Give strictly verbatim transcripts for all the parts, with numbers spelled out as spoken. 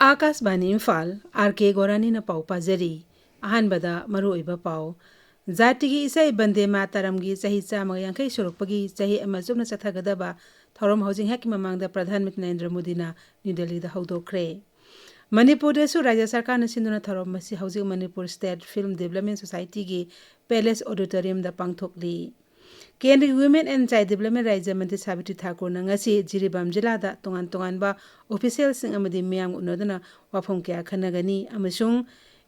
ꯑꯥꯀꯥꯁꯕꯥꯅꯤ Imphal, R ꯀꯦ ꯒꯣꯔꯥꯅꯤꯅ ꯄꯥꯎ ꯄꯥꯖꯔꯤ꯫ ꯑꯍꯥꯟꯕꯗ ꯃꯔꯨꯑꯣꯏꯕ ꯄꯥꯎ꯫ ꯖꯥꯇꯤꯒꯤ ꯏꯁꯩ ꯕꯟꯗꯦ ꯃꯥꯇꯔꯝꯒꯤ ꯆꯍꯤ ꯆꯥꯝꯃꯒ ꯌꯥꯡꯈꯩ ꯁꯨꯔꯛꯄꯒꯤ ꯆꯍꯤ ꯑꯃ ꯆꯨꯞꯅ ꯆꯠꯊꯒꯗꯕ ꯊꯧꯔꯝ ꯍꯧꯖꯤꯛ ꯉꯥꯏꯍꯥꯛꯀꯤ ꯃꯃꯥꯡꯗ ꯄ꯭ꯔꯙꯥꯟ ꯃꯟꯇ꯭ꯔꯤ ꯅꯔꯦꯟꯗ꯭ꯔ ꯃꯣꯗꯤꯅ ꯅ꯭ꯌꯨ ꯗꯦꯜꯂꯤꯗ ꯍꯧꯗꯣꯛꯈ꯭ꯔꯦ꯫ ꯃꯅꯤꯄꯨꯔꯗꯁꯨ ꯔꯥꯖ꯭ꯌ ꯁꯔꯀꯥꯔꯅ ꯁꯤꯟꯗꯨꯅ ꯊꯧꯔꯝ ꯑꯁꯤ ꯍꯧꯖꯤꯛ ꯃꯅꯤꯄꯨꯔ ꯁ꯭ꯇꯦꯠ ꯐꯤꯜꯝ ꯗꯤꯕꯦꯂꯞꯃꯦꯟ ꯁꯣꯁꯥꯏꯇꯤꯒꯤ ꯄꯦꯂꯦꯁ ꯑꯣꯗꯤꯇꯣꯔꯤꯌꯝꯗ ꯄꯥꯡꯊꯣꯛꯂꯤ꯫ ꯀꯦꯟꯗ꯭ꯔꯒꯤ ꯋꯨꯃꯦꯟ ꯑꯦꯟ ꯆꯥꯏꯜ ꯗꯤꯕꯦꯂꯞꯃꯦꯟ ꯔꯥꯖ꯭ꯌ ꯃꯟꯇ꯭ꯔꯤ ꯁꯥꯕꯤꯇ꯭ꯔꯤ ꯊꯥꯀꯨꯔꯅ ꯉꯁꯤ ꯖꯤꯔꯤꯕꯥꯝ ꯖꯤꯂꯥꯗ ꯇꯣꯉꯥꯟ ꯇꯣꯉꯥꯟꯕ ꯑꯣꯐꯤꯁꯤꯌꯦꯜꯁꯤꯡ ꯑꯃꯗꯤ ꯃꯤꯌꯥꯝꯒ ꯎꯅꯗꯨꯅ ꯋꯥꯐꯝ ꯀꯌꯥ ꯈꯟꯅꯒꯅꯤ ꯑꯃꯁꯨꯡ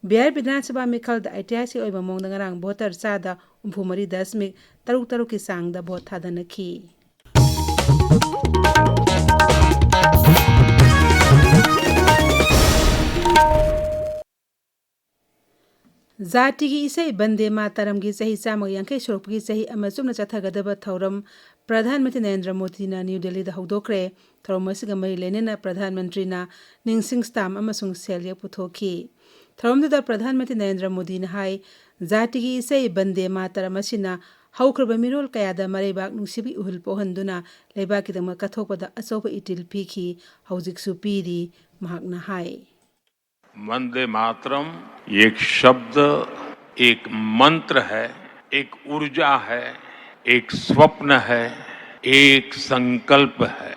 ꯕꯤꯍꯥꯔ ꯕꯤꯙꯥꯟ ꯁꯚꯥ ꯃꯤꯈꯜꯗ ꯑꯩꯇꯤꯍꯥꯁꯤꯛ ꯑꯣꯏꯕ ꯃꯑꯣꯡꯗ ꯉꯔꯥꯡ ꯚꯣꯇꯔ ꯆꯥꯗ ꯍꯨꯝꯐꯨ ꯃꯔꯤ ꯗꯁꯃꯤꯛ ꯇꯔꯨꯛ ꯇꯔꯨꯛꯀꯤ ꯆꯥꯡꯗ ꯚꯣꯠ ꯊꯥꯗꯅꯈꯤ꯫ ꯖꯥꯇꯤꯒꯤ ꯏꯁꯩ ꯕꯟꯗꯦ ꯃꯥꯇꯔꯝꯒꯤ ꯆꯍꯤ ꯆꯥꯝꯃꯒ ꯌꯥꯡꯈꯩ ꯁꯨꯔꯛꯄꯒꯤ ꯆꯍꯤ ꯑꯃ ꯆꯨꯞꯅ ꯆꯠꯊꯒꯗꯕ ꯊꯧꯔꯝ ꯄ꯭ꯔꯙꯥꯟ ꯃꯟꯇ꯭ꯔꯤ ꯅꯔꯦꯟꯗ꯭ꯔ ꯃꯣꯗꯤꯅ ꯅ꯭ꯌꯨ ꯗꯦꯜꯂꯤꯗ ꯍꯧꯗꯣꯛꯈ꯭ꯔꯦ꯫ ꯊꯧꯔꯝ ꯑꯁꯤꯒ ꯃꯔꯤ ꯂꯩꯅꯅ ꯄ꯭ꯔꯙꯥꯟ ꯃꯟꯇ꯭ꯔꯤꯅ ꯅꯤꯡꯁꯤꯡ ꯁ꯭ꯇꯥꯝ ꯑꯃꯁꯨꯡ ꯁꯦꯜ ꯌꯦꯛ ꯄꯨꯊꯣꯛꯈꯤ꯫ ꯊꯧꯔꯝꯗꯨꯗ ꯄ꯭ꯔꯙꯥꯟ ꯃꯟꯇ꯭ꯔꯤ ꯅꯔꯦꯟꯗ꯭ꯔ ꯃꯣꯗꯤꯅ ꯍꯥꯏ, ꯖꯥꯇꯤꯒꯤ ꯏꯁꯩ ꯕꯟꯗꯦ ꯃꯥꯇꯔꯝ ꯑꯁꯤꯅ ꯍꯧꯈ꯭ꯔꯕ ꯃꯤꯔꯣꯜ ꯀꯌꯥꯗ ꯃꯔꯩꯕꯥꯛ ꯅꯨꯡꯁꯤꯕꯒꯤ ꯏꯍꯨꯜ ꯄꯣꯛꯍꯟꯗꯨꯅ ꯂꯩꯕꯥꯛꯀꯤꯗꯃꯛ ꯀꯠꯊꯣꯛꯄꯗ ꯑꯆꯧꯕ ꯏꯊꯤꯜ ꯄꯤꯈꯤ, ꯍꯧꯖꯤꯛꯁꯨ ꯄꯤꯔꯤ꯫ ꯃꯍꯥꯛꯅ ꯍꯥꯏ, वंदे मातरम एक शब्द, एक मंत्र है, एक ऊर्जा है, एक स्वप्न है, एक संकल्प है।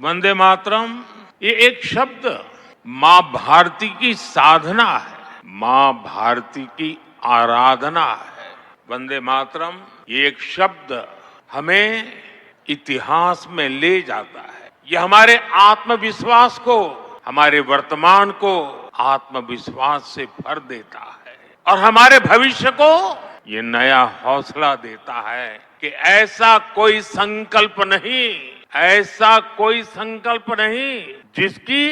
वंदे मातरम ये एक शब्द माँ भारती की साधना है, माँ भारती की आराधना है। वंदे मातरम ये एक शब्द हमें इतिहास में ले जाता है। यह हमारे आत्मविश्वास को, हमारे वर्तमान को आत्मविश्वास से भर देता है और हमारे भविष्य को ये नया हौसला देता है कि ऐसा कोई संकल्प नहीं, ऐसा कोई संकल्प नहीं जिसकी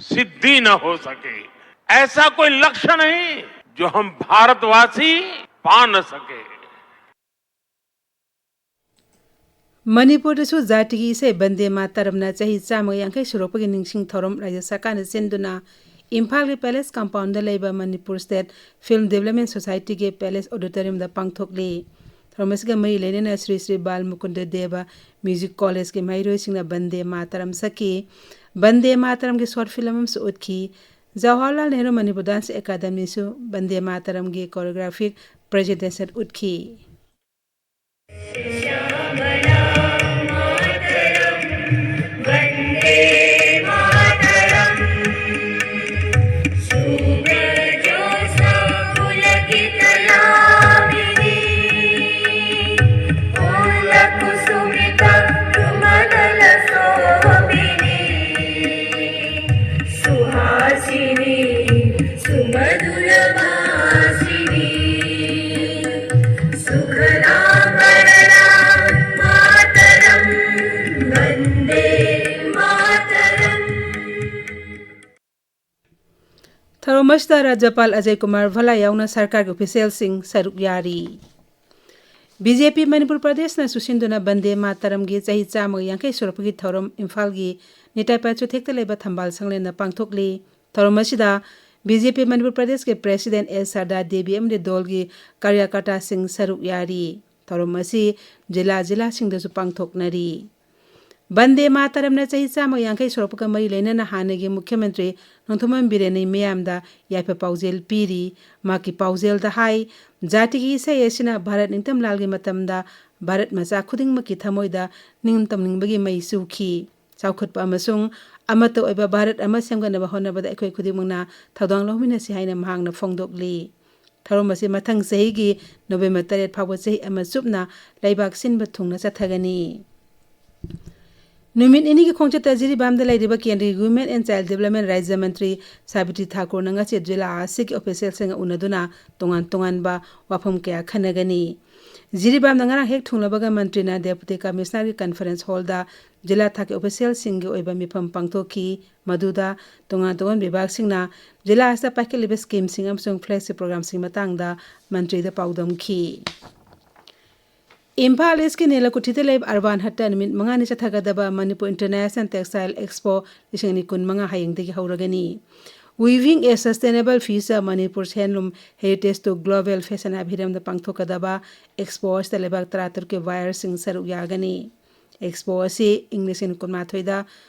सिद्धि न हो सके, ऐसा कोई लक्ष्य नहीं जो हम भारतवासी पा न सके। ꯃꯅꯤꯄꯨꯔꯗꯁꯨ ꯖꯥꯇꯤꯒꯤ ꯏꯁꯩ ꯕꯟꯗꯦ ꯃꯥꯇꯔꯝꯅ ꯆꯍꯤ ꯆꯥꯝꯃꯒ ꯌꯥꯡꯈꯩ ꯁꯨꯔꯛꯄꯒꯤ ꯅꯤꯡꯁꯤꯡ ꯊꯧꯔꯝ ꯔꯥꯖ꯭ꯌ ꯁꯔꯀꯥꯔꯅ ꯁꯤꯟꯗꯨꯅ ꯏꯝꯐꯥꯜꯒꯤ ꯄꯦꯂꯦꯁ ꯀꯝꯄꯥꯎꯟꯗ ꯂꯩꯕ ꯃꯅꯤꯄꯨꯔ ꯁ꯭ꯇꯦꯠ ꯐꯤꯜꯝ ꯗꯤꯕꯦꯂꯞꯃꯦꯟ ꯁꯣꯁꯥꯏꯇꯤꯒꯤ ꯄꯦꯂꯦꯁ ꯑꯣꯗꯤꯇꯣꯔꯤꯌꯝꯗ ꯄꯥꯡꯊꯣꯛꯂꯤ꯫ ꯊꯧꯔꯝ ꯑꯁꯤꯒ ꯃꯔꯤ ꯂꯩꯅꯅ ꯁ꯭ꯔꯤ ꯁ꯭ꯔꯤ ꯕꯥꯜ ꯃꯨꯀꯨꯟꯗ ꯗꯦꯕ ꯃ꯭ꯌꯨꯖꯤꯛ ꯀꯣꯂꯦꯖꯀꯤ ꯃꯍꯩꯔꯣꯏꯁꯤꯡꯅ ꯕꯟꯗꯦ ꯃꯥꯇꯔꯝ ꯁꯛꯈꯤ꯫ ꯕꯟꯗꯦ ꯃꯥꯇꯔꯝꯒꯤ ꯁꯣꯔꯠ ꯐꯤꯜꯝ ꯑꯃꯁꯨ ꯎꯠꯈꯤ꯫ ꯖꯋꯥꯍꯔꯂꯥꯜ ꯅꯦꯍꯔꯨ ꯃꯅꯤꯄꯨꯔ ꯗꯥꯟꯁ ꯑꯦꯀꯥꯗꯃꯤꯁꯨ ꯕꯟꯗꯦ ꯃꯥꯇꯔꯝꯒꯤ ꯀꯣꯔꯤꯌꯣꯒ꯭ꯔꯥꯐꯤꯛ ꯄ꯭ꯔꯖꯦꯟꯇꯦꯁꯟ ꯎꯠꯈꯤ꯫ ꯊꯧꯔꯝ ꯑꯁꯤꯗ ꯔꯥꯖ꯭ꯌꯄꯥꯜ ꯑꯖꯌ ꯀꯨꯃꯥꯔ ꯚꯜꯂꯥ ꯌꯥꯎꯅ ꯁꯔꯀꯥꯔꯒꯤ ꯑꯣꯐꯤꯁꯤꯌꯦꯜꯁꯤꯡ ꯁꯔꯨꯛ ꯌꯥꯔꯤ꯫ ꯕꯤ ꯖꯦ ꯄꯤ ꯃꯅꯤꯄꯨꯔ ꯄ꯭ꯔꯗꯦꯁꯅ ꯆꯨꯁꯤꯟꯗꯨꯅ ꯕꯟꯗꯦ ꯃꯥꯇꯔꯝꯒꯤ ꯆꯍꯤ ꯆꯥꯝꯃꯒ ꯌꯥꯡꯈꯩ ꯁꯨꯔꯛꯄꯒꯤ ꯊꯧꯔꯝ ꯏꯝꯐꯥꯜꯒꯤ ꯅꯤꯇꯥꯏ ꯄꯥꯏꯆꯨ ꯊꯦꯛꯇ ꯂꯩꯕ ꯊꯝꯕꯥꯜ ꯁꯪꯂꯦꯟꯗ ꯄꯥꯡꯊꯣꯛꯂꯤ꯫ ꯊꯧꯔꯝ ꯑꯁꯤꯗ ꯕꯤ ꯖꯦ ꯄꯤ ꯃꯅꯤꯄꯨꯔ ꯄ꯭ꯔꯗꯦꯁꯀꯤ ꯄ꯭ꯔꯦꯁꯤꯗꯦꯟ ꯑꯦꯁ ꯁꯔꯗꯥ ꯗꯦꯕꯤ ꯑꯃꯗꯤ ꯗꯣꯜꯒꯤ ꯀꯥꯔꯌꯀꯔꯇꯥꯁꯤꯡ ꯁꯔꯨꯛ ꯌꯥꯔꯤ꯫ ꯊꯧꯔꯝ ꯑꯁꯤ ꯖꯤꯂꯥ ꯖꯤꯂꯥꯁꯤꯡꯗꯁꯨ ꯄꯥꯡꯊꯣꯛꯅꯔꯤ꯫ ꯕꯟꯗꯦ ꯃꯥꯇꯔꯝꯅ ꯆꯍꯤ ꯆꯥꯝꯃ ꯌꯥꯡꯈꯩ ꯁꯨꯔꯛꯄꯒ ꯃꯔꯤ ꯂꯩꯅꯅ ꯍꯥꯟꯅꯒꯤ ꯃꯨꯈ꯭ꯌ ꯃꯟꯇ꯭ꯔꯤ ꯅꯣꯡꯊꯣꯝꯕꯝ ꯕꯤꯔꯦꯟꯅ ꯃꯤꯌꯥꯝꯗ ꯌꯥꯏꯐ ꯄꯥꯎꯖꯦꯜ ꯄꯤꯔꯤ꯫ ꯃꯍꯥꯛꯀꯤ ꯄꯥꯎꯖꯦꯜꯗ ꯍꯥꯏ, ꯖꯥꯇꯤꯒꯤ ꯏꯁꯩ ꯑꯁꯤꯅ ꯚꯥꯔꯠ ꯅꯤꯡꯇꯝ ꯂꯥꯜꯒꯤ ꯃꯇꯝꯗ ꯚꯥꯔꯠ ꯃꯆꯥ ꯈꯨꯗꯤꯡꯃꯛꯀꯤ ꯊꯃꯣꯏꯗ ꯅꯤꯡꯇꯝꯅꯤꯡꯕꯒꯤ ꯃꯩ ꯆꯨꯈꯤ꯫ ꯆꯥꯎꯈꯠꯄ ꯑꯃꯁꯨꯡ ꯑꯃꯠꯇ ꯑꯣꯏꯕ ꯚꯥꯔꯠ ꯑꯃ ꯁꯦꯝꯒꯠꯅꯕ ꯍꯣꯠꯅꯕꯗ ꯑꯩꯈꯣꯏ ꯈꯨꯗꯤꯡꯃꯛꯅ ꯊꯧꯗꯥꯡ ꯂꯧꯃꯤꯟꯅꯁꯤ ꯍꯥꯏꯅ ꯃꯍꯥꯛꯅ ꯐꯣꯡꯗꯣꯛꯂꯤ꯫ ꯊꯧꯔꯝ ꯑꯁꯤ ꯃꯊꯪ ꯆꯍꯤꯒꯤ ꯅꯣꯕꯦꯝꯕꯔ ꯇꯔꯦꯠ ꯐꯥꯎꯕ ꯆꯍꯤ ꯑꯃ ꯆꯨꯞꯅ ꯂꯩꯕꯥꯛ ꯁꯤꯟꯕ ꯊꯨꯡꯅ ꯆꯠꯊꯒꯅꯤ꯫ ꯅꯨꯃꯤꯠ ꯅꯤꯅꯤꯒꯤ ꯈꯣꯡꯆꯠꯇ ꯖꯤꯔꯤꯕꯥꯝꯗ ꯂꯩꯔꯤꯕ ꯀꯦꯟꯗ꯭ꯔꯒꯤ Women and Child Development ꯔꯥꯖ꯭ꯌ ꯃꯟꯇ꯭ꯔꯤ ꯁꯥꯕꯤꯇ꯭ꯔꯤ ꯊꯥꯀꯨꯔꯅ ꯉꯁꯤ ꯖꯤꯂꯥ ꯑꯁꯤꯒꯤ ꯑꯣꯐꯤꯁꯤꯌꯦꯜꯁꯤꯡꯒ ꯎꯅꯗꯨꯅ ꯇꯣꯉꯥꯟ ꯇꯣꯉꯥꯟꯕ ꯋꯥꯐꯝ ꯀꯌꯥ ꯈꯟꯅꯒꯅꯤ꯫ ꯖꯤꯔꯤꯕꯥꯝꯗ ꯉꯔꯥꯡ ꯍꯦꯛ ꯊꯨꯡꯂꯕꯒ ꯃꯟꯇ꯭ꯔꯤꯅ ꯗꯦꯄꯨꯇꯤ ꯀꯃꯤꯁꯅꯔꯒꯤ ꯀꯟꯐꯔꯦꯟꯁ ꯍꯣꯜꯗ ꯖꯤꯂꯥ ꯊꯥꯛꯀꯤ ꯑꯣꯐꯤꯁꯤꯌꯦꯜꯁꯤꯡꯒꯤ ꯑꯣꯏꯕ ꯃꯤꯐꯝ ꯄꯥꯡꯊꯣꯛꯈꯤ꯫ ꯃꯗꯨꯗ ꯇꯣꯉꯥꯟ ꯇꯣꯉꯥꯟꯕ ꯕꯤꯚꯥꯒꯁꯤꯡꯅ ꯖꯤꯂꯥ ꯑꯁꯤꯗ ꯄꯥꯏꯈꯠꯂꯤꯕ ꯁ꯭ꯀꯤꯝꯁꯤꯡ ꯑꯃꯁꯨꯡ ꯐ꯭ꯂꯦꯒꯁꯤꯞ ꯄ꯭ꯔꯣꯒ꯭ꯔꯥꯝꯁꯤꯡ ꯃꯇꯥꯡꯗ ꯃꯟꯇ꯭ꯔꯤꯗ ꯄꯥꯎꯗꯝꯈꯤ꯫ ꯏꯝꯐꯥꯜ ꯏꯁꯀꯤ ꯅꯦꯂꯀꯨꯊꯤꯗ ꯂꯩꯕ ꯑꯔꯕꯥꯟ ꯍꯠꯇ ꯅꯨꯃꯤꯠ ꯃꯉꯥꯅꯤ ꯆꯠꯊꯒꯗꯕ ꯃꯅꯤꯄꯨꯔ ꯏꯟꯇꯔꯅꯦꯁꯅꯦꯜ ꯇꯦꯛꯁꯇꯥꯏꯜ ꯑꯦꯛꯁꯄꯣ ꯂꯤꯁꯤꯡ ꯑꯅꯤ ꯀꯨꯟꯃꯉꯥ ꯍꯌꯦꯡꯗꯒꯤ ꯍꯧꯔꯒꯅꯤ꯫ Weaving a Sustainable Future, Manipur's Handloom Heritage to Global Fashion ꯍꯥꯏꯕ ꯍꯤꯔꯝꯗ ꯄꯥꯡꯊꯣꯛꯀꯗꯕ ꯑꯦꯛꯁꯄꯣ ꯑꯁꯤꯗ ꯂꯩꯕꯥꯛ ꯇꯔꯥꯇꯔꯨꯛꯀꯤ ꯕꯥꯌꯔꯁꯤꯡ ꯁꯔꯨꯛ ꯌꯥꯒꯅꯤ꯫ ꯑꯦꯛꯁꯄꯣ ꯑꯁꯤ ꯏꯪ ꯂꯤꯁꯤꯡ ꯀꯨꯟꯃꯥꯊꯣꯏꯗ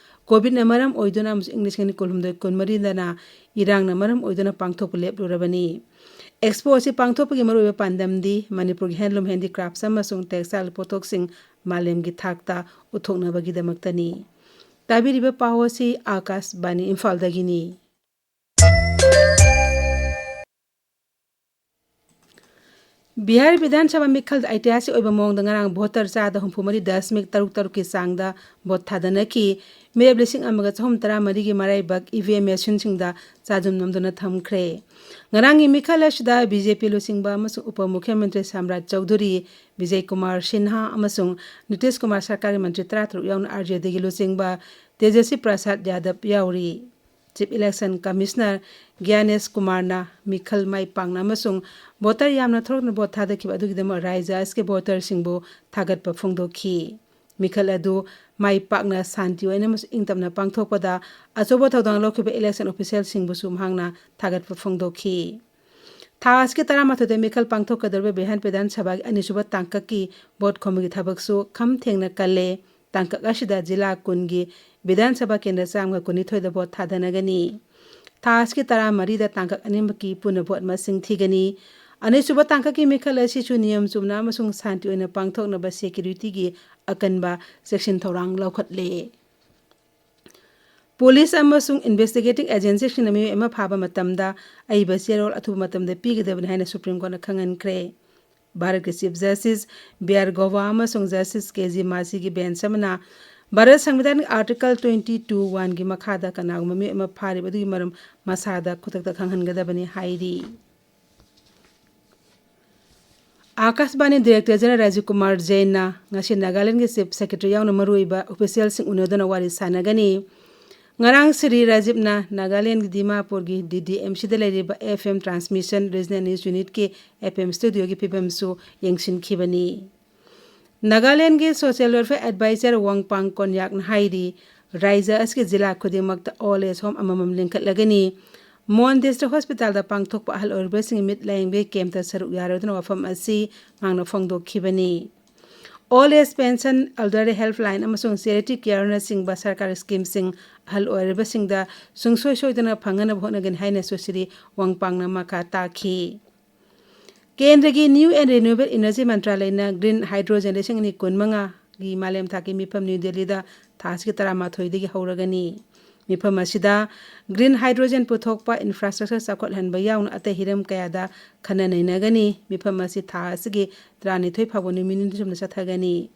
ꯀꯣꯚꯤꯗꯅ ꯃꯔꯝ ꯑꯣꯏꯗꯨꯅ ꯑꯃꯁꯨꯡ ꯏꯪ ꯂꯤꯁꯤꯡ ꯑꯅꯤ ꯀꯨꯟꯍꯨꯝꯗꯣꯏ ꯀꯨꯟꯃꯔꯤꯗꯅ ꯏꯔꯥꯡꯅ ꯃꯔꯝ ꯑꯣꯏꯗꯨꯅ ꯄꯥꯡꯊꯣꯛꯄ ꯂꯦꯞꯂꯨꯔꯕꯅꯤ꯫ ꯑꯦꯛꯁꯄꯣ ꯑꯁꯤ ꯄꯥꯡꯊꯣꯛꯄꯒꯤ ꯃꯔꯨꯑꯣꯏꯕ ꯄꯥꯟꯗꯝꯗꯤ ꯃꯅꯤꯄꯨꯔꯒꯤ handloom, handicrafts ꯑꯃꯁꯨꯡ textile ꯄꯣꯠꯊꯣꯛꯁꯤꯡ ꯃꯥꯂꯦꯝꯒꯤ ꯊꯥꯛꯇ ꯎꯠꯊꯣꯛꯅꯕꯒꯤꯗꯃꯛꯇꯅꯤ꯫ ꯇꯥꯕꯤꯔꯤꯕ ꯄꯥꯎ ꯑꯁꯤ ꯑꯥꯀꯥꯁꯕꯥꯅꯤ ꯏꯝꯐꯥꯜꯗꯒꯤꯅꯤ꯫ ꯕꯤꯍꯥꯔ ꯕꯤꯙꯥꯟ ꯁꯚꯥ ꯃꯤꯈꯜꯗ ꯑꯩꯇꯤꯍꯥꯁꯤꯛ ꯑꯣꯏꯕ ꯃꯑꯣꯡꯗ ꯉꯔꯥꯡ ꯚꯣꯇꯔ ꯆꯥꯗ ꯍꯨꯝꯐꯨ ꯃꯔꯤ ꯗꯁꯃꯤꯛ ꯇꯔꯨꯛ ꯇꯔꯨꯛꯀꯤ ꯆꯥꯡꯗ ꯚꯣꯠ ꯊꯥꯗꯅꯈꯤ꯫ ꯃꯤꯔꯦꯞ ꯂꯤꯁꯤꯡ ꯑꯃꯒ ꯆꯍꯨꯝ ꯇꯔꯥꯃꯔꯤꯒꯤ ꯃꯔꯥꯏꯕꯛ ꯏ ꯚꯤ ꯑꯦꯝ ꯃꯦꯁꯤꯟꯁꯤꯡꯗ ꯆꯥꯖꯨꯝ ꯅꯝꯗꯨꯅ ꯊꯝꯈ꯭ꯔꯦ꯫ ꯉꯔꯥꯡꯒꯤ ꯃꯤꯈꯜ ꯑꯁꯤꯗ ꯕꯤ ꯖꯦ ꯄꯤ ꯂꯨꯆꯤꯡꯕ ꯑꯃꯁꯨꯡ ꯎꯄ ꯃꯨꯈ꯭ꯌ ꯃꯟꯇ꯭ꯔꯤ ꯁꯝꯔꯥꯖ ꯆꯧꯙꯨꯔꯤ, ꯕꯤꯖꯌ ꯀꯨꯃꯥꯔ ꯁꯤꯟꯍꯥ ꯑꯃꯁꯨꯡ ꯅꯤꯇꯤꯁ ꯀꯨꯃꯥꯔ ꯁꯔꯀꯥꯔꯒꯤ ꯃꯟꯇ꯭ꯔꯤ ꯇꯔꯥꯇꯔꯨꯛ ꯌꯥꯎꯅ ꯑꯥꯔ ꯖꯦ ꯗꯤꯒꯤ ꯂꯨꯆꯤꯡꯕ ꯇꯦꯖꯁ꯭ꯋꯤ ꯄ꯭ꯔꯁꯥꯗ ꯌꯥꯗꯕ ꯌꯥꯎꯔꯤ꯫ ꯆꯤꯐ ꯏꯂꯦꯛꯁꯟ ꯀꯃꯤꯁꯅꯔ ꯒ꯭ꯌꯥꯅꯦꯁ ꯀꯨꯃꯥꯔꯅ ꯃꯤꯈꯜ ꯃꯥꯏ ꯄꯥꯛꯅ ꯑꯃꯁꯨꯡ ꯚꯣꯇꯔ ꯌꯥꯝꯅ ꯊꯣꯛꯂꯛꯅ ꯚꯣꯠ ꯊꯥꯗꯈꯤꯕ ꯑꯗꯨꯒꯤꯗꯃꯛ ꯔꯥꯏꯖ꯭ꯌ ꯑꯁꯤꯒꯤ ꯚꯣꯇꯔꯁꯤꯡꯕꯨ ꯊꯥꯒꯠꯄ ꯐꯣꯡꯗꯣꯛꯈꯤ꯫ ꯃꯤꯈꯜ ꯑꯗꯨ ꯃꯥꯏ ꯄꯥꯛꯅ, ꯁꯥꯟꯇꯤ ꯑꯣꯏꯅ ꯑꯃꯁꯨꯡ ꯏꯪ ꯇꯞꯅ ꯄꯥꯡꯊꯣꯛꯄꯗ ꯑꯆꯧꯕ ꯊꯧꯗꯥꯡ ꯂꯧꯈꯤꯕ ꯏꯂꯦꯛꯁꯟ ꯑꯣꯐꯤꯁꯤꯌꯦꯜꯁꯤꯡꯕꯨꯁꯨ ꯃꯍꯥꯛꯅ ꯊꯥꯒꯠꯄ ꯐꯣꯡꯗꯣꯛꯈꯤ꯫ ꯊꯥ ꯑꯁꯤꯒꯤ ꯇꯔꯥꯃꯥꯊꯣꯏꯗ ꯃꯤꯈꯜ ꯄꯥꯡꯊꯣꯛꯀꯗꯧꯔꯤꯕ ꯕꯤꯍꯥꯔ ꯕꯤꯙꯥꯟ ꯁꯚꯥꯒꯤ ꯑꯅꯤꯁꯨꯕ ꯇꯥꯡꯀꯛꯀꯤ ꯚꯣꯠ ꯈꯣꯝꯕꯒꯤ ꯊꯕꯛꯁꯨ ꯈꯝ ꯊꯦꯡꯅ ꯀꯜꯂꯦ꯫ ꯇꯥꯡꯀꯛ ꯑꯁꯤꯗ ꯖꯤꯂꯥ ꯀꯨꯟꯒꯤ ꯕꯤꯙꯥꯟ ꯁꯚꯥ ꯀꯦꯟꯗ꯭ꯔ ꯆꯥꯝꯃꯒ ꯀꯨꯟꯅꯤꯊꯣꯏꯗ ꯚꯣꯠ ꯊꯥꯗꯅꯒꯅꯤ꯫ ꯊꯥ ꯑꯁꯤꯒꯤ ꯇꯔꯥꯃꯔꯤꯗ ꯇꯥꯡꯀꯛ ꯑꯅꯤꯃꯛꯀꯤ ꯄꯨꯟꯅ ꯚꯣꯠ ꯃꯁꯤꯡ ꯊꯤꯒꯅꯤ꯫ ꯑꯅꯤꯁꯨꯕ ꯇꯥꯡꯀꯛꯀꯤ ꯃꯤꯈꯜ ꯑꯁꯤꯁꯨ ꯅꯤꯌꯝ ꯆꯨꯝꯅ ꯑꯃꯁꯨꯡ ꯁꯥꯟꯇꯤ ꯑꯣꯏꯅ ꯄꯥꯡꯊꯣꯛꯅꯕ ꯁꯦꯀ꯭ꯌꯨꯔꯤꯇꯤꯒꯤ ꯑꯀꯟꯕ ꯆꯦꯛꯁꯤꯟ ꯊꯧꯔꯥꯡ ꯂꯧꯈꯠꯂꯦ꯫ ꯄꯨꯂꯤꯁ ꯑꯃꯁꯨꯡ ꯏꯟꯚꯦꯁꯇꯤꯒꯦꯇꯤꯡ ꯑꯦꯖꯦꯟꯁꯤꯁꯤꯡꯅ ꯃꯤꯑꯣꯏ ꯑꯃ ꯐꯥꯕ ꯃꯇꯝꯗ ꯑꯏꯕ ꯆꯦꯔꯣꯜ ꯑꯊꯨꯕ ꯃꯇꯝꯗ ꯄꯤꯒꯗꯕꯅꯤ ꯍꯥꯏꯅ ꯁꯨꯄ꯭ꯔꯤꯝ ꯀꯣꯔꯠꯅ ꯈꯪꯍꯟꯈ꯭ꯔꯦ꯫ ꯚꯥꯔꯠꯀꯤ chief justice B R guava ꯑꯃꯁꯨꯡ ꯖꯁꯇꯤꯁ ꯀꯦ ꯖꯤ ꯃꯥꯁꯤꯒꯤ ꯕꯦꯟꯆ ꯑꯃꯅ ꯚꯥꯔꯠ ꯁꯪꯕꯤꯙꯥꯟꯒꯤ ꯑꯥꯔꯇꯤꯀꯜ ꯇ꯭ꯋꯦꯟꯇꯤ ꯇꯨ ꯋꯥꯟꯒꯤ ꯃꯈꯥꯗ ꯀꯅꯥꯒꯨꯝꯕ ꯃꯤꯑꯣꯏ ꯑꯃ ꯐꯥꯔꯤꯕ ꯑꯗꯨꯒꯤ ꯃꯔꯝ ꯃꯁꯥꯗ ꯈꯨꯗꯛꯇ ꯈꯪꯍꯟꯒꯗꯕꯅꯤ ꯍꯥꯏꯔꯤ꯫ ꯑꯥꯀꯥꯁꯕꯥꯅꯤ ꯗꯤꯔꯦꯛꯇꯔ ꯖꯦꯅꯔꯦꯜ ꯔꯥꯖꯤꯕ ꯀꯨꯃꯥꯔ ꯖꯦꯟꯅ ꯉꯁꯤ ꯅꯥꯒꯥꯂꯦꯟꯒꯤ ꯆꯤꯐ ꯁꯦꯀ꯭ꯔꯦꯇꯔꯤ ꯌꯥꯎꯅ ꯃꯔꯨꯑꯣꯏꯕ ꯑꯣꯐꯤꯁꯤꯌꯦꯜꯁꯤꯡ ꯎꯅꯗꯨꯅ ꯋꯥꯔꯤ ꯁꯥꯟꯅꯒꯅꯤ꯫ ꯉꯔꯥꯡ ꯁ꯭ꯔꯤ ꯔꯥꯖꯤꯕꯅ ꯅꯥꯒꯥꯂꯦꯟꯒꯤ ꯗꯤꯃꯥꯄꯨꯔꯒꯤ ꯗꯤ ꯗꯤ ꯑꯦꯝ ꯁꯤꯗ ꯂꯩꯔꯤꯕ F M transmission regional news ꯌꯨꯅꯤꯠꯀꯤ ꯑꯦꯐ ꯑꯦꯝ ꯁ꯭ꯇꯨꯗꯤꯑꯣꯒꯤ ꯐꯤꯕꯝꯁꯨ ꯌꯦꯡꯁꯤꯟꯈꯤꯕꯅꯤ꯫ ꯅꯥꯒꯥꯂꯦꯟꯒꯤ ꯁꯣꯁꯤꯌꯦꯜ ꯋꯦꯜꯐꯤꯌꯔ ꯑꯦꯗꯚꯥꯏꯖꯔ ꯋꯥꯡꯄꯥꯡ ꯀꯣꯟꯌꯥꯛꯅ ꯍꯥꯏꯔꯤ, ꯔꯥꯏꯖ꯭ꯌ ꯑꯁꯤꯒꯤ ꯖꯤꯂꯥ ꯈꯨꯗꯤꯡꯃꯛꯇ ꯑꯣꯜ ꯑꯦꯖ ꯍꯣꯝ ꯑꯃꯃꯝ ꯂꯤꯡꯈꯠꯂꯒꯅꯤ꯫ ꯃꯣꯟ ꯗꯤꯁꯇ꯭ꯔꯤꯛ ꯍꯣꯁꯄꯤꯇꯥꯜꯗ ꯄꯥꯡꯊꯣꯛꯄ ꯑꯍꯜ ꯑꯣꯏꯔꯕꯁꯤꯡꯒꯤ ꯃꯤꯠ ꯂꯥꯌꯦꯡꯕꯒꯤ ꯀꯦꯝꯞꯇ ꯁꯔꯨꯛ ꯌꯥꯔꯣꯏꯗꯨꯅ ꯋꯥꯐꯝ ꯑꯁꯤ ꯃꯍꯥꯛꯅ ꯐꯣꯡꯗꯣꯛꯈꯤꯕꯅꯤ꯫ Old Age Pension, Elderly Helpline ꯑꯃꯁꯨꯡ Charity Careꯅꯆꯤꯡꯕ ꯁꯔꯀꯥꯔ ꯁ꯭ꯀꯤꯝꯁꯤꯡ ꯑꯍꯜ ꯑꯣꯏꯔꯕꯁꯤꯡꯗ ꯁꯨꯡꯁꯣꯏ ꯁꯣꯏꯗꯅ ꯐꯪꯅꯅꯕ ꯍꯣꯠꯅꯒꯅꯤ ꯍꯥꯏꯅꯁꯨ ꯁ꯭ꯔꯤ ꯋꯥꯡꯄꯥꯡꯅ ꯃꯈꯥ ꯇꯥꯈꯤ꯫ ꯀꯦꯟꯗ꯭ꯔꯒꯤ New and Renewable Energy ꯃꯟꯇ꯭ꯔꯥꯂꯌꯅ Green Hydrogen ꯂꯤꯁꯤꯡ ꯑꯅꯤ ꯀꯨꯟꯃꯉꯥꯒꯤ ꯃꯥꯂꯦꯝ ꯊꯥꯛꯀꯤ ꯃꯤꯐꯝ ꯅ꯭ꯌꯨ ꯗꯦꯜꯂꯤꯗ ꯊꯥ ꯑꯁꯤꯒꯤ ꯇꯔꯥꯃꯥꯊꯣꯏꯗꯒꯤ ꯍꯧꯔꯒꯅꯤ꯫ ꯃꯤꯐꯝ ꯑꯁꯤꯗ Green Hydrogen ꯄꯨꯊꯣꯛꯄ, infrastructure ꯆꯥꯎꯈꯠꯍꯟꯕ ꯌꯥꯎꯅ ꯑꯇꯩ ꯍꯤꯔꯝ ꯀꯌꯥꯗ ꯈꯟꯅ ꯅꯩꯅꯒꯅꯤ꯫ ꯃꯤꯐꯝ ꯑꯁꯤ ꯊꯥ ꯑꯁꯤꯒꯤ ꯇꯔꯥꯅꯤꯊꯣꯏ ꯐꯥꯎꯕ ꯅꯨꯃꯤꯠ ꯅꯤꯅꯤ ꯆꯨꯞꯅ ꯆꯠꯊꯒꯅꯤ꯫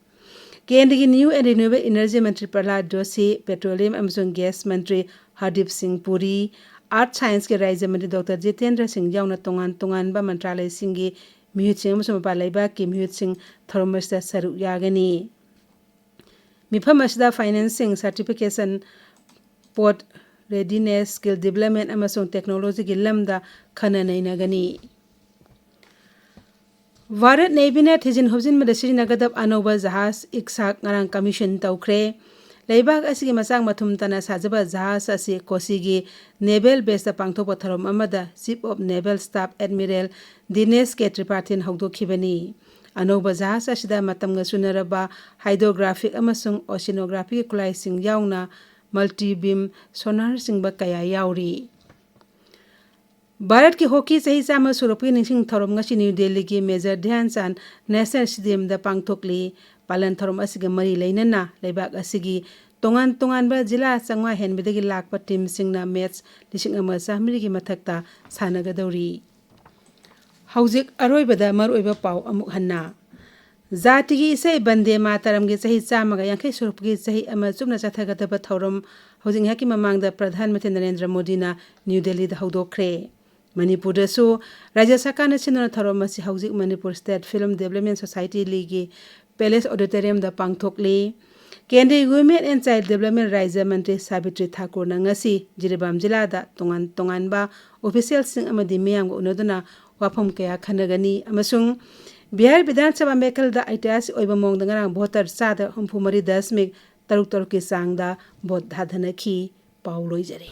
ꯀꯦꯟꯗ꯭ꯔꯒꯤ New and Renewable Energy Mantri ꯄ꯭ꯔꯍꯂꯥꯗ Joshi, Petroleum ꯑꯃꯁꯨꯡ Gas ꯃꯟꯇ꯭ꯔꯤ ꯍꯔꯗꯤꯞ ꯁꯤꯡ ꯄꯨꯔꯤ, Earth Scienceꯀꯤ ꯔꯥꯖ꯭ꯌ ꯃꯟꯇ꯭ꯔꯤ ꯗꯣꯛꯇꯔ ꯖꯤꯇꯦꯟꯗ꯭ꯔ ꯁꯤꯡ ꯌꯥꯎꯅ ꯇꯣꯉꯥꯟ ꯇꯣꯉꯥꯟꯕ ꯃꯟꯇ꯭ꯔꯥꯂꯌꯁꯤꯡꯒꯤ ꯃꯤꯍꯨꯠꯁꯤꯡ ꯑꯃꯁꯨꯡ ꯃꯄꯥꯟ ꯂꯩꯕꯥꯛꯀꯤ ꯃꯤꯍꯨꯠꯁꯤꯡ ꯊꯧꯔꯝ ꯑꯁꯤꯗ ꯁꯔꯨꯛ ꯌꯥꯒꯅꯤ꯫ ꯃꯤꯐꯝ ꯑꯁꯤꯗ finance ꯁꯤꯡ, certification, port readiness, skill development ꯑꯃꯁꯨꯡ technologyꯒꯤ ꯂꯝꯗ ꯈꯟꯅ ꯅꯩꯅꯒꯅꯤ꯫ ꯚꯥꯔꯠ ꯅꯦꯚꯤꯅ ꯊꯤꯖꯤꯟ ꯍꯨꯝꯖꯤꯟꯕꯗ ꯁꯤꯖꯤꯟꯅꯒꯗꯕ ꯑꯅꯧꯕ ꯖꯍꯥꯖ ꯏꯛꯁꯥꯛ ꯉꯔꯥꯡ commission ꯇꯧꯈ꯭ꯔꯦ꯫ ꯂꯩꯕꯥꯛ ꯑꯁꯤꯒꯤ ꯃꯆꯥꯛ ꯃꯊꯨꯝ ꯇꯅ ꯁꯥꯖꯕ ꯖꯍꯥꯖ ꯑꯁꯤ ꯀꯣꯆꯤꯒꯤ Naval Baseꯇ ꯄꯥꯡꯊꯣꯛꯄ ꯊꯧꯔꯝ ꯑꯃꯗ Chief of Naval Staff Admiral ꯗꯤꯅꯦꯁ ꯀꯦ ꯇ꯭ꯔꯤꯄꯥꯊꯤꯅ ꯍꯧꯗꯣꯛꯈꯤꯕꯅꯤ꯫ ꯑꯅꯧꯕ ꯖꯍꯥꯖ ꯑꯁꯤꯗ ꯃꯇꯝꯒ ꯆꯨꯅꯔꯕ hydrographic ꯑꯃꯁꯨꯡ oceanographyꯒꯤ ꯈꯨꯠꯂꯥꯏꯁꯤꯡ ꯌꯥꯎꯅ multi beam sonarꯆꯤꯡꯕ ꯀꯌꯥ ꯌꯥꯎꯔꯤ꯫ ꯚꯥꯔꯠꯀꯤ ꯍꯣꯀꯤ ꯆꯍꯤ ꯆꯥꯝꯃ ꯁꯨꯔꯛꯄꯒꯤ ꯅꯤꯡꯁꯤꯡ ꯊꯧꯔꯝ ꯉꯁꯤ ꯅ꯭ꯌꯨ ꯗꯦꯜꯂꯤꯒꯤ ꯃꯦꯖꯔ ꯙ꯭ꯌꯥꯟ ꯆꯥꯟꯗ ꯅꯦꯁꯅꯦꯜ ꯁ꯭ꯇꯦꯗꯤꯌꯝꯗ ꯄꯥꯡꯊꯣꯛꯂꯤ꯫ ꯄꯥꯂꯟ ꯊꯧꯔꯝ ꯑꯁꯤꯒ ꯃꯔꯤ ꯂꯩꯅꯅ ꯂꯩꯕꯥꯛ ꯑꯁꯤꯒꯤ ꯇꯣꯉꯥꯟ ꯇꯣꯉꯥꯟꯕ ꯖꯤꯂꯥ ꯆꯥꯝꯃꯉꯥ ꯍꯦꯟꯕꯗꯒꯤ ꯂꯥꯛꯄ ꯇꯤꯝꯁꯤꯡꯅ ꯃꯦꯠꯆ ꯂꯤꯁꯤꯡ ꯑꯃ ꯆꯥꯃꯔꯤꯒꯤ ꯃꯊꯛꯇ ꯁꯥꯟꯅꯒꯗꯧꯔꯤ꯫ ꯍꯧꯖꯤꯛ ꯑꯔꯣꯏꯕꯗ ꯃꯔꯨꯑꯣꯏꯕ ꯄꯥꯎ ꯑꯃꯨꯛ ꯍꯟꯅ꯫ ꯖꯥꯇꯤꯒꯤ ꯏꯁꯩ ꯕꯟꯗꯦ ꯃꯥꯇꯔꯝꯒꯤ ꯆꯍꯤ ꯆꯥꯝꯃꯒ ꯌꯥꯡꯈꯩ ꯁꯨꯔꯛꯄꯒꯤ ꯆꯍꯤ ꯑꯃ ꯆꯨꯞꯅ ꯆꯠꯊꯒꯗꯕ ꯊꯧꯔꯝ ꯍꯧꯖꯤꯛ ꯉꯥꯏꯍꯥꯛꯀꯤ ꯃꯃꯥꯡꯗ ꯄ꯭ꯔꯙꯥꯟ ꯃꯟꯇ꯭ꯔꯤ ꯅꯔꯦꯟꯗ꯭ꯔ ꯃꯣꯗꯤꯅ ꯅ꯭ꯌꯨ ꯗꯦꯜꯂꯤꯗ ꯍꯧꯗꯣꯛꯈ꯭ꯔꯦ꯫ ꯃꯅꯤꯄꯨꯔꯗꯁꯨ ꯔꯥꯖ꯭ꯌ ꯁꯔꯀꯥꯔꯅ ꯁꯤꯟꯗꯨꯅ ꯊꯧꯔꯝ ꯑꯁꯤ ꯍꯧꯖꯤꯛ Manipur State Film Development Societyꯒꯤ Palace Auditoriumꯗ ꯄꯥꯡꯊꯣꯛꯂꯤ꯫ ꯀꯦꯟꯗ꯭ꯔꯒꯤ Women and Child Development ꯔꯥꯖ꯭ꯌ ꯃꯟꯇ꯭ꯔꯤ ꯁꯥꯕꯤꯇ꯭ꯔꯤ ꯊꯥꯀꯨꯔꯅ ꯉꯁꯤ ꯖꯤꯔꯤꯕꯥꯝ ꯖꯤꯂꯥꯗ ꯇꯣꯉꯥꯟ ꯇꯣꯉꯥꯟꯕ officialꯁꯤꯡ ꯑꯃꯗꯤ ꯃꯤꯌꯥꯝꯒ ꯎꯅꯗꯨꯅ ꯋꯥꯐꯝ ꯀꯌꯥ ꯈꯟꯅꯒꯅꯤ ꯑꯃꯁꯨꯡ ꯕꯤꯍꯥꯔ ꯕꯤꯙꯥꯟ ꯁꯚꯥ ꯃꯦꯈꯜꯗ ꯑꯩꯇꯤꯍꯥꯁꯤꯛ ꯑꯣꯏꯕ ꯃꯑꯣꯡꯗ ꯉꯔꯥꯡ ꯚꯣꯇꯔ ꯆꯥꯗ ꯍꯨꯝꯐꯨ ꯃꯔꯤ ꯗꯁꯃꯤꯛ ꯇꯔꯨꯛ ꯇꯔꯨꯛꯀꯤ ꯆꯥꯡꯗ ꯚꯣꯠ ꯊꯥꯗꯅꯈꯤ꯫ ꯄꯥꯎ ꯂꯣꯏꯖꯔꯦ꯫